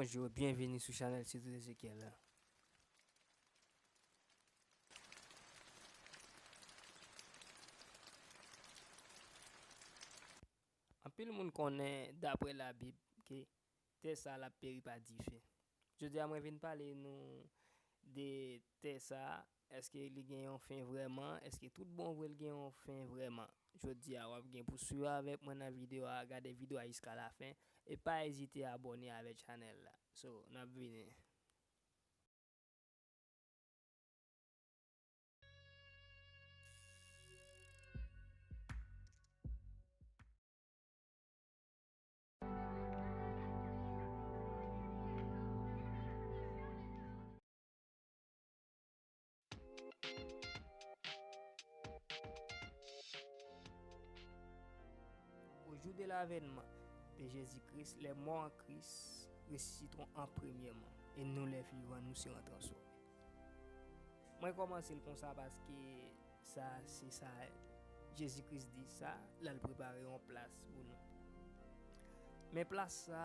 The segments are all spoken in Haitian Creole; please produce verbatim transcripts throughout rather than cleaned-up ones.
Bonjou, byenvini sou chanèl Sirtou Ezekyèl la. Anpil moun konnen, daprè Labib, ke tè sa l ap peri pa dife. Jodi a, mwen vin pale nou de tè sa. Èske li gen yon fen vrèman? Èske tout bon vre l gen yon fen vrèman? Jodi a, w ap gen pou swiv avèk mwen nan videyo a, gade videyo a jiska lafen, e pa ezite abòne avèk chanèl la. So, n ap vini. Au jour de l'avènement de Jésus-Christ, les morts en Christ ressusciteront en premièrement, et nous les vivants, nous serons transformés. Mwen kòmanse l konsa paske sa, se sa Jezi Kris di, sa, l al prepare yon plas pou nou. Men plas sa,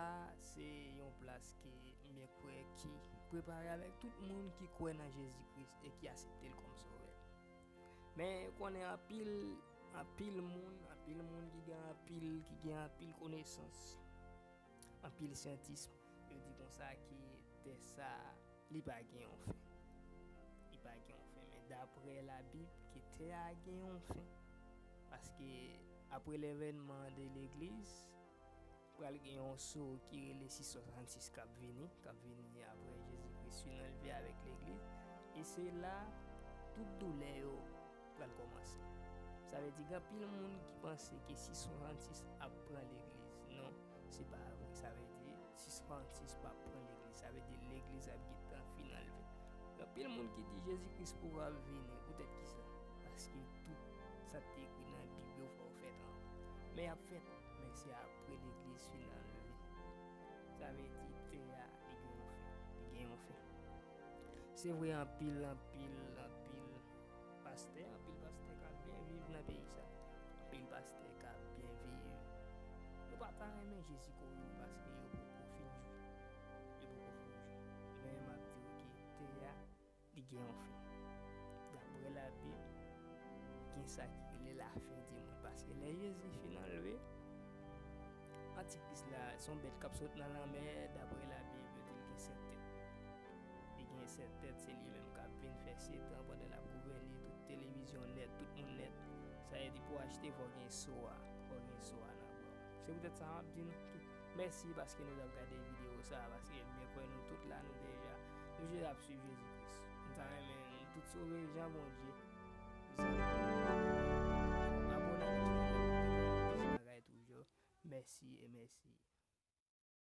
se yon plas ke mwen kwè ki prepare avèk tout moun ki kwè nan Jezi Kris e ki aksepte l kòm sovè. Men konnen anpil, anpil moun, anpil moun ki gen anpil, ki gen anpil konesans, anpil syantis, yo di konsa ke tè sa, li pa gen yon fen. Li pa gen yon fen, men daprè Labib, ke tè a gen yon fen. Paske apre lèvènman de legliz, pral gen yon so ki rele sis san swasannsis k ap vini, k ap vini apre Jezi Kris fin anlve avèk legliz. E se la tout doulè yo pral kòmanse. Sa vle di, gen anpil moun ki panse ke sis san swasannsis ap pran legliz. Non, se pa vre. Sa vle di, sis san swasannsis p ap pran legliz. Sa vle di, legliz ap gentan fin anlve. Gen anpil moun ki di Jezi Kris poko ap vini. Poutèt kisa? Paske tout sa k te ekri nan Bib yo fò yo fèt anvan. Men y ap fèt, men se apre legliz fin anlve. Sa vle di, tè a, li gen yon fen. Li gen yon fen. Se vre, anpil, anpil, anpil pastè, anpil pastè k ap byen viv nan peyi sa. Anpil pastè k ap byen viv. Yo pa ta renmen Jezi kouri yo paske yo poko fin jwi. Yo poko fin jwi. Men m ap di w ke tè a, li gen yon fen. Daprè Labib, gen sa ki rele lafen di mond. Paske lè Jezi fin anlve, Antikris la, se yon bèt k ap sot nan lanmè, daprè Labib, yo di l gen sèt tèt. Li gen sèt tèt, se li menm k ap vin fè setan pandan l ap gouvène tout televizyon nèt, tout moun nèt. Sa vle di pou w achte, fò w gen so a, fò w gen so a nan bra w. Se poutèt sa m ap di nou mèsi paske nou t ap gade videyo sa, paske mwen kwè nou tout la, nou deja, nou deja ap swiv Jezi Kris. M ta renmen nou tout sove jan Bondye. Abòne avèk chanèl la pou w te jwenn plis bagay toujou. Mèsi e mèsi.